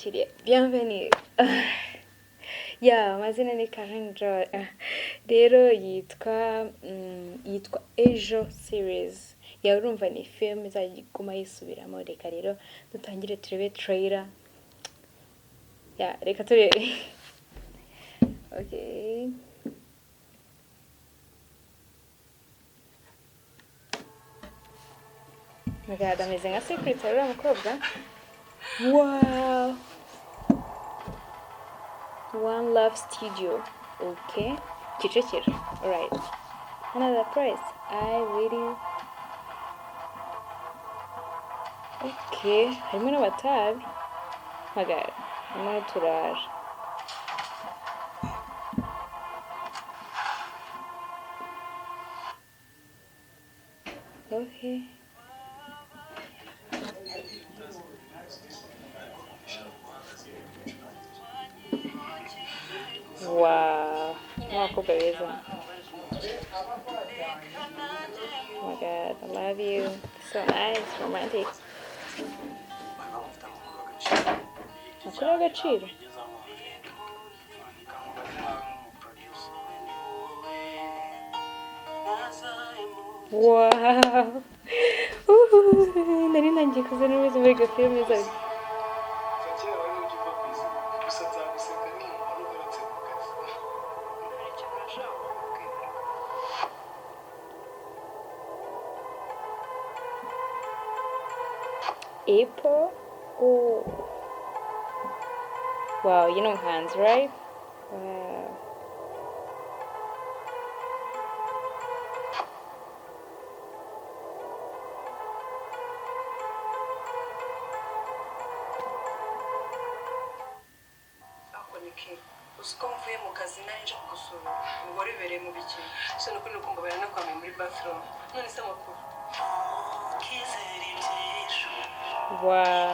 Ndabakiriye, bienvenue. Ya, amazina ni Karen Joy. Rero yitwa Ejo series. Ya, urumva ni film izajya iguma yisubiramo. Reka rero dutangire turebe trailer. Ya, reka turebe. Okay. My God, ameze nka secretary uriya mukobwa. Wow. One Love Studio. Okay. Kicukiro. Alright. Another price. I really. Okay. Harimo n'abatabi. My God. Harimo n'uturara. Okay. Wow. N'abakobwa beza. Oh my God, I love you. So nice, romantic. Amakuru y'agaciro. Wow. Uhuhu, nari ntangiye kuzana ibibazo muri iyo filime zawe. Kera wari ujya uva ku izina gusa, nzaguseka nimubona ugarutse ku kazi. Hari ikintu nashaka kukubwira. April? Oh. Wow, you know Hans, right? Wow. Ako ni ke uzi ko mvuye mu kazi nari nje kugusura, ubu wari ubereye mu biki se? Ni ukuri nukumva baranakwamiye muri bathroom. None se amakuru? Wow.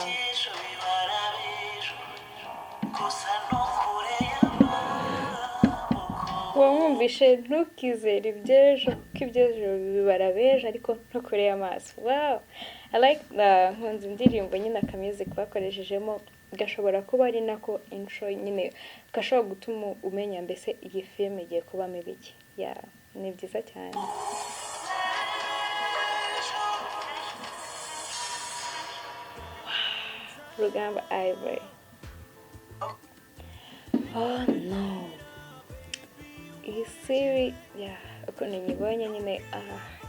Wamwumvishe, ntukizere iby'ejo kuko iby'ejo bibara b'ejo, ariko ntukureye amaso. Wow. I like the nkunze indirimbo nyine, aka music bakoreshejemo gashobora kuba ari nako intro nyine gashobora gutuma umenya mbese iyi filime igiye kubamo ibiki. Yeah, ni byiza cyane. Rugamba Ivory. Oh no. Iyi siri ya ukuntu nyibonye nyine,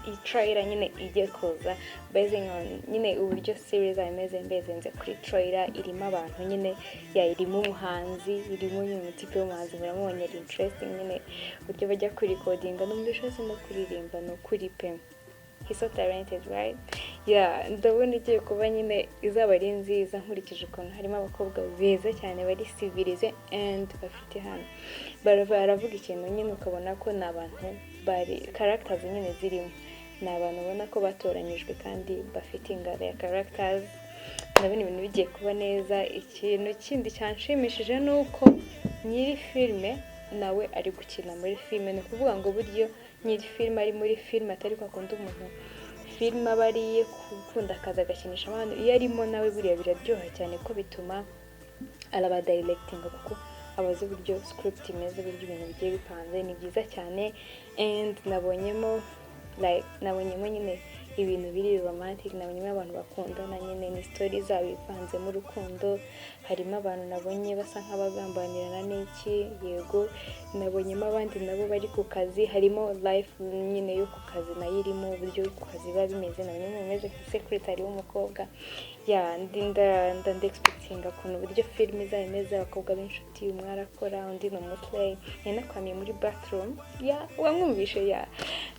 iyi trailer nyine igiye kuza basing on nyine uburyo series imeze, mbezenze kuri trailer irimo abantu nyine, ya irimo umuhanzi, irimo nyine umutipe w'umuhanzi, muramubonye ari interesting nyine uburyo bajya kurikodinga, numva azi no kuririmba, ni ukuri pe. He's so talented, right? Yeah, ndabona igiye kuba nyine izaba ari nziza nkurikije ukuntu harimo abakobwa beza cyane bari civilize and bafite hano. Baravuga ikintu nyine ukabona ko ni abantu bari characters nyine zirimo. Ni abantu ubona ko batoranyijwe kandi bafite ingano ya characters. Ndabona ibintu bigiye kuba neza. Ikintu kindi cyanshimishije ni uko nyiri filime nawe ari gukina muri filime. Ni ukuvuga ngo buryo nyiri filime ari muri filime atari kwa kundi umuntu filime aba ari iye gukunda akazi agakinisha abantu, iyo arimo nawe buriya biraryoha cyane ko bituma araba directinga kuko aba azi uburyo script imeze, uburyo ibintu bigiye bipanze. Ni byiza cyane. And nabonyemo like nabonyemo nyine ibintu biri romantic, nabonyemo abantu bakundana nyine, ni story zabo ivanzemo urukundo, harimo abantu nabonye basa nk'abagambanirana n'iki, yego nabonyemo abandi nabo bari ku kazi, harimo life nyine yo ku kazi nayo irimo, uburyo ku kazi biba bimeze, nabonyemo umeze nka secretary w'umukobwa. Ya, ndi nda ndexpectinga ukuntu uburyo filime izaba imeze, abakobwa b'inshuti, umwe arakora undi ni umuslay, nari nakwamiye muri bathroom. Ya, wamwumvishe, ya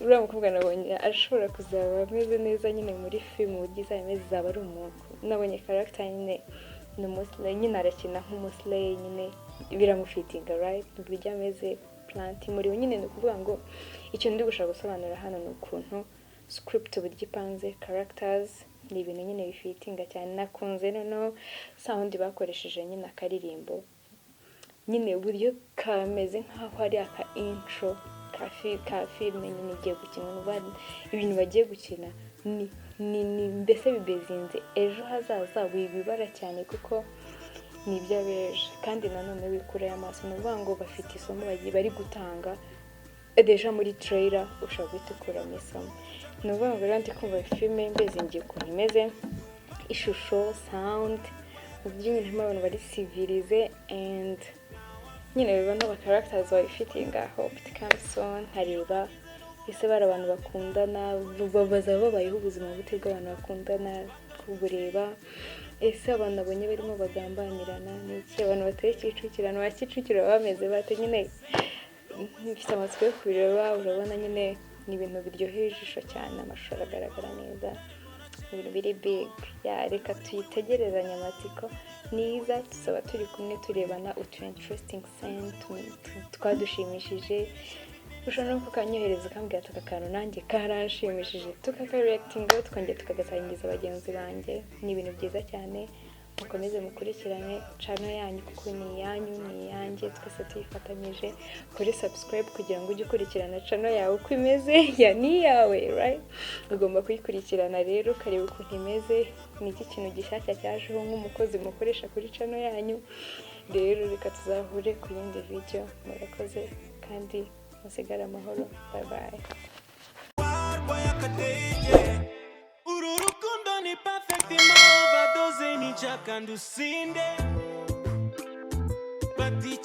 uriya mukobwa nabonye ashobora kuzaba ameze neza nyine muri filime, uburyo izaba imeze izaba ari umuntu nabonye character nyine ni umuslay nyine, arakina nk'umuslay nyine, biramufitinga, right? Uburyo ameze plant muri we nyine. Ni ukuvuga ngo ikintu ndi gushaka gusobanura hano ni ukuntu script uburyo ipanze, characters, ni ibintu nyine bifitinga cyane. Nakunze noneho sound bakoresheje nyine, akaririmbo nyine uburyo kameze nk'aho ari aka intro ka filime nyine igiye gukina. Ibintu bagiye gukina ni mbese bibezinze ejo hazaza wibibara cyane kuko Ni iby'abejo. Kandi nanone wikurayo amaso, ni ukuvuga ngo bafite isomo bagiye bari gutanga. Déjà muri trailer ushobora guhita ukuramo isomo. Ni ukuvuga ngo rero ndi kumva filime mbese ngiye ukuntu imeze, ishusho, sound, uburyo nyine harimo abantu bari civilisé and nyine biba n'aba characters babifitiye. Hope it comes soon. Nkareba ese bari abantu bakundana bazaba babayeho ubuzima bute bw'abantu bakundana, kubureba. Ese abantu nabonye barimo bagambanirana ni iki? Abantu batuye Kicukiro, abantu ba Kicukiro baba bameze bate? Nyine mfite amatsiko yo kubireba. Urabona nyine ni ibintu biryoheye ijisho cyane, amashusho aragaragara neza, ibintu biri big. Ya, reka tuyitegerezanye amatsiko. Niza tuzaba turi kumwe turebana utu interesting scene twadushimishije. Ushobora no kukanyohereza ukambwira ati: "Aka kantu nanjye karanshimishije," tukakareactingaho, tukongera tukagasangiza bagenzi banjye. Ni ibintu byiza cyane. Mukomeze mukurikirane channel yanyu kuko ni iyanyu, ni iyanjye, twese tuyifatanyije. Kuri subscribe kugira ngo ujye ukurikirana channel yawe uko imeze. Ya, ni iyawe, right? Ugomba kuyikurikirana rero ukareba ukuntu imeze, ni iki kintu gishyashya cyajeho nk'umukozi mukoresha kuri channel yanyu. Rero reka tuzahure ku yindi video. Murakoze kandi musigare amahoro. Bye bye. Warwaye akadege, uru rukundo ni perfect, ma overdose ni kandi usinde bati.